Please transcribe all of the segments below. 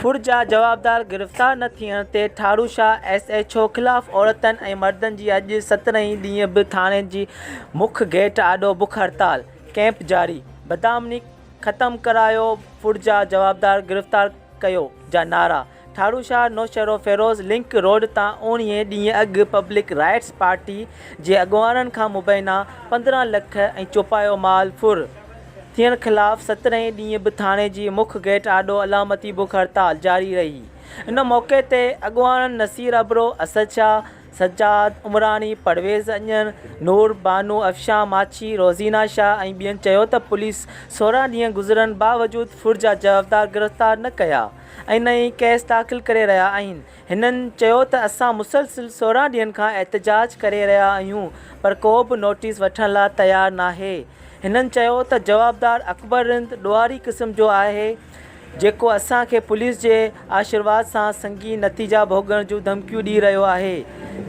ڦر جا جوابدار گرفتار نه ٿيڻ تي ٺاروشاهه ايس ايڇ او خلاف عورتن ۽ مردن جي اڄ سترهين ڏينهن به ٿاڻي جي مک گيٽ آڏو بک هڙتال، ڪئمپ جاري، بدامني ختم ڪرايو ڦر جا جوابدار گرفتار ڪيو جا نعرا، ٺاروشاهه نوشهروفيروز لنڪ روڊ تان اوڻيهين ڏينهن اڳ پبلڪ رائٽس پارٽي جي اڳواڻن کان مبينا 15 لک ۽ چوپايو مال ڦر ٿيڻ خلاف سترهين ڏينهن به ٿاڻي جي مک گيٽ آڏو علامتي بک هڙتال جاري رهي. ان موقعي تي اڳواڻن نصير ابڙو، اسد شاهه، سجاد عمراڻي، پرويز اڃڻ، نور بانو، افشان ماڇي، روزينا شاهه ۽ ٻين چيو ته پوليس 16 ڏينهن گذرڻ باوجود ڦر جا جوابدار گرفتار نه ڪيا ۽ نه ئي ڪيس داخل ڪري رهيا آهن. هنن چيو ته اسان مسلسل 16 ڏينهن کان احتجاج ڪري رهيا آهيون پر ڪو به نوٽيس وٺڻ لا تيار ناهي. هنن چيو ته جوابدار اڪبر رند ڏوهاري قسم جو آهي جيڪو اسان کي پوليس جي آشرواد سان سنگين نتيجا ڀوڳڻ جون ڌمڪيون ڏئي رهيو آهي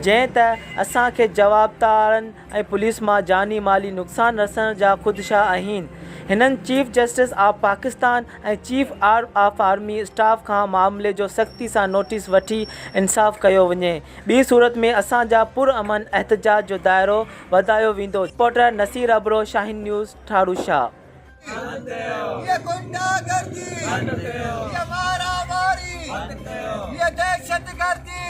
جنهن ته اسان کي جوابدارن ۽ پوليس مان جاني مالي نقصان رسڻ جا خدشا آهن. هنن chief justice of Pakistan ۽ chief of army staff کان معاملي جو سختي سان نوٽيس وٺي انصاف ڪيو وڃي ٻي صورت ۾ اسان جا پرامن احتجاج جو دائرو وڌايو ويندو رپورٽر نصير ابڙو شاهين نيوز ٺاروشاهه. هيء غنڊا گردي، هيء مارا ماري، هيء دهشتگردي.